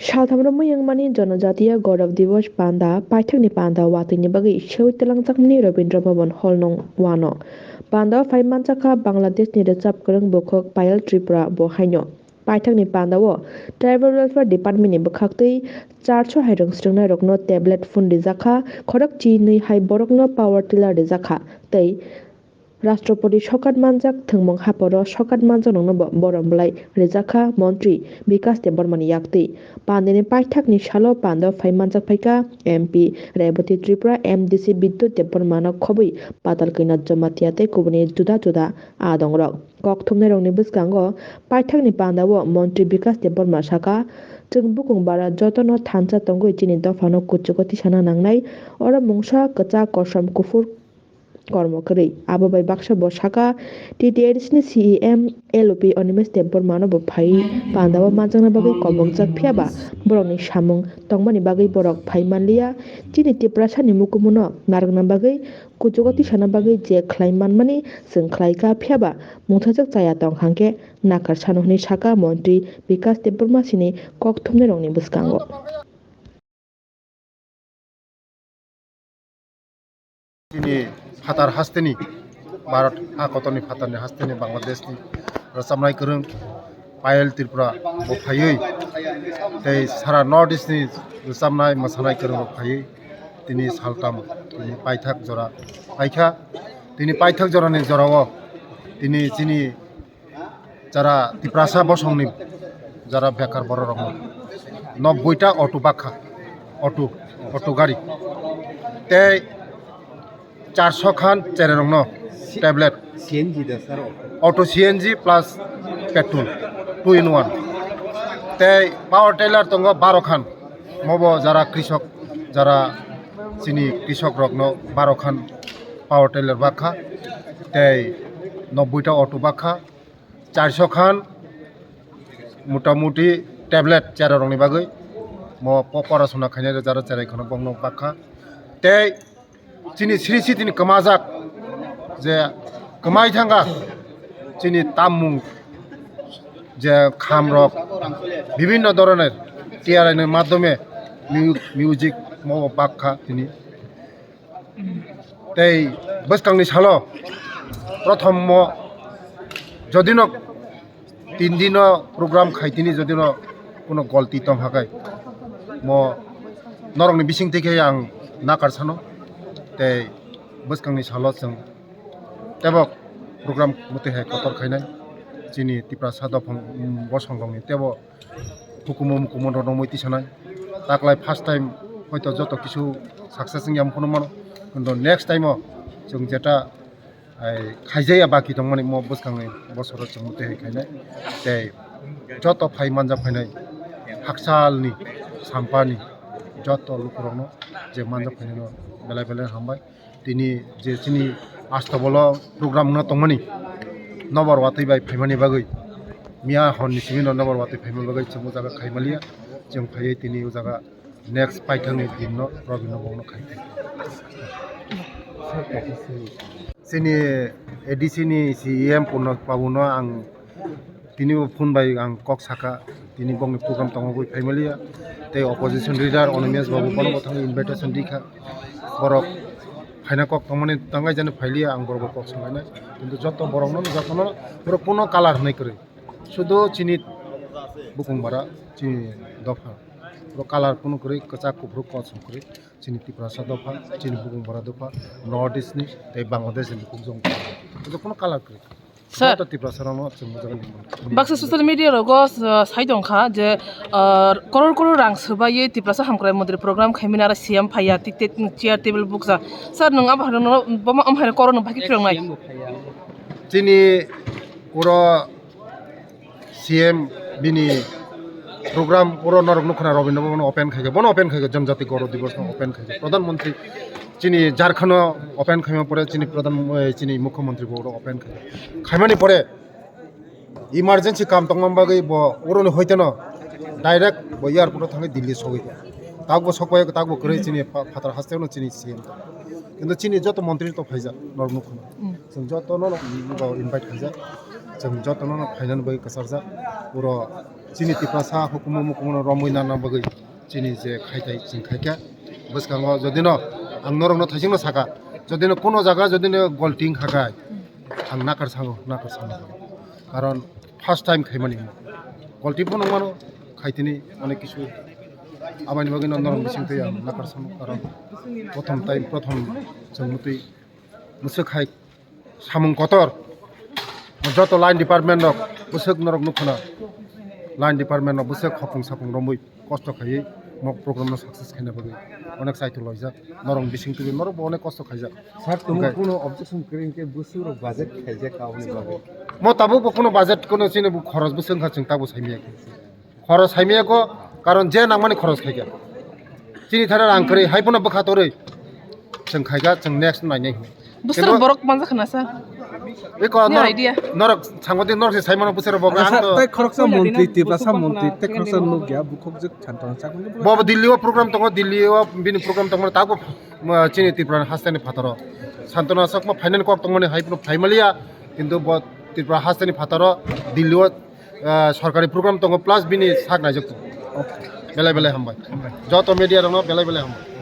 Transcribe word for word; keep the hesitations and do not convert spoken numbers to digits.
Saltham romwi wngmani Janajatiya Gaurav Diwas panda, paithakni panda watwini bagwi sewi twlangjakmani Rabindra Bhavan Hall nung wano. Panda o phai manjakha Bangladeshni rwchap kwrwng bukhuk Payal Tripura bo haino. Paithakni panda o Tribal Welfare Department ni bwkhaktwi charso hai rwng swrwngnairokno tablet phone rijakha, khorok chinwi hai borokno power tiller rijakha tei Rashtrapati sokat manjak thwngmung haporo sokat manjaknokno bo borom bwlai rijakha Montri Bikas Debbarmani yaktwi. Pandini paithakni salo panda phai manjak phaikha M P Rebati Tripura, M D C Bidyut Debbarmano khobwi Patalkinath Jamatia tei kubuni juda juda adongrok. Kok thumnairokni bwskango paithakni panda o Montri Bikas Debbarma sakha, "Chwng bukung bara jotono thansa tongwi chini dophano kuchugo tisana nangnai, oro mungsa kwchak kosom kuphur kormo kwrwi." Abo bai baksa bo sakha, T T A D C ni C E M L O P Animesh Debbarmano bo phaiwi panda o manjakna bagwi kobokjak, phiyaba borokni samung tongmani bagwi borok phai manliya. Chini Tiprasani mukumuno narwkna bagwi, kuchugo tisana bagwi je khlai manmani chwng khlaikha, phiyaba mungthajak chaya tong hangkhe nakhar sano hwnwi sakha Montri Bikas Debbarma sini kok thumnairokni bwskango. Chini phatar hasteni, Bharat ha kotorni phatarni hasteni Bangladeshni rwchapnai kwrwng Payal Tripura bo phaiwi, tei sara North East ni rwchapnai mwsanai kwrwng rok phaiwi tini saltam tini paithak jora paikha. Tini paithak jorani jorao tini chini jara Tiprasa bosongni jara bekar bororokno nobboita auto bakha, auto, auto gari, tei charso khan chererokno tablet, C N G da, sir, auto. Auto C N G plus petrol, two in one. Tei power tiller tongo baro khan, mobo jara krisok, jara chini krisok rokno baro khan power tiller bakha, tei nobboita auto bakha, charso khan motamuti tablet chererokni bagwi mo po-, porasona khainai jara cherai kheno bongno bakha. Tei chini Sri Sitini kwmajak je kwmai thangkha chini tammung je khamrok bibhinno dhoroner T R I ni madhyome mu-, music mo bakha tini. Tei bwskangni salo prothom mo jodino tin dino program khaitini jodino kuno golti tong hakai mo norokni bisingtwi khe ang nakar sano. Tei bwskangni salo chwng tebo program mwtwi hai kotor khainai chini Tiprasa dophang, um, bosongrokni tebo hukumu mukumu rok nongmui tisanai. Taklai first time hoito joto kisu success wngya phano mano, kintu next time o chwng jeta ai khaijaya baki tongmani mo bwskangni bosoro chwng tei hai khainai. Tei joto phai manjak phainai haksalni sampani joto lukurokno je manjak phainai no belai belai hambai. Tini je chini astabolo program no tongmani nobor watwi bai phaimani bagwi miya honni simi no nobor watwi phaimani bagwi chwng o jaga khaimaliya. Chwng phaiwi tini o jaga next paithakni din no Robin no bongno khai. Chini A D C ni C E M Purno Babu no ang tini bo phone bai ang kok saka, tini bongni program tongo bui phaimaliya. Tei opposition leader Animesh Babu bono bo thangwi invitation rikha. Borok phaina kok tongmani tangai jani phailiya, ang borok bai kok swlainai. Kintu joto borokno jotono borok kuno kalar hwnwi kwrwi. Sudu chini bukung bara, chini dopha. Borok kalar kuno kwrwi, kwchak kuphuru kosom kwrwi. Chini Tiprasa dopha, chini bukung bara dopha, North East ni tei Bangladesh ni bukung jong. Jotono kalar kwrwi. Sir. Joto Tiprasa rokno chwng o jaga ni. Baksa social media rogo, uh, sai tongkha je, uh, koror koror rang swbaiwi Tiprasa Hamkrai Mondir program khaimani aro C M phaiya, tik tik chair table bukjak. Sir, nwng abo hai rokno, bomo am hai korokno bhagi phiroknai. Chini oro C M bini program oro norok nukha na Robindra Bhavan open khaikha, bono open khaikha, Janjati Gaurav Diwas no open khaikha, Pradhan Mantri chini Jharkhand o open khaima pore chini Pradhan, eh, chini Mukhyamantri bo oro open khaikha. Khaimani pore emergency kam tongma bagwi bo oro ni hoiteno direct bo airport o thangwi Delhi sogwi. Tabuk bo sokpai, tabuk bo kwrwi chini pha-, phatar haste no chini C M. Kintu chini joto montri to phaijak norok nukha na. Hmm. Chwng jotono no bo invite khaijak. Chwng jotono no phainani bagwi kwcharjak. Oro Chini Tiprasa hukumu mukumu no romwi nana bagwi chini je khaitai chwng khaikha. Bwskango jodino ang norokno thaisingno saka, jodino kuno jaga jodino golting khakai, ang nakar sango, nakar sango. Karon first time khaimani. Golting phano mano khaitini onek kisu. Abani bagwi no norok bising twi ang nakar sango, karon prothom time, prothom chwng mutwi mwswk hai samung kotor. Joto line department rok bwswk norok nukho na, line department rok bwswk hopung sapung romwi kosto khaiwi mo program no success khaina bagwi onek saito loijak. Norok bising twi norok bo onek kosto khaijak. Sir, tamo kuno objection kwrwi hwnkhe bwswk rok budget khaijak aboni bagwi? Mo tabuk bo kuno budget kuno chini bo khoros bwswk wngkha chwng tabuk saimaya. Khoros saimaya ko, karon je nangmani khoros khaikha. Chini thara rang kwrwi hai phano bwkha torwi chwng khaikha, chwng next nainai. Bwswk borok manjak khna sa. Eko norok idea. Norok sangodi norok se saimano bwswk borok. Ang to tei khoroksa montri, Tiprasa montri, tei khoroksa nukya bukhuk jwk Santona Chakma. Bo Delhi o program tongo, Delhi o bini program tongo, tabuk chini Tripura hasteni phataro Santona Chakma finance kok tongmani hai phano phaimaliya, kintu bo Tripura hasteni phataro Delhi o ah, sorkari program tongo, plus bini sak naijak tongo. Belai belai hambai. Joto media rokno belai belai hambai.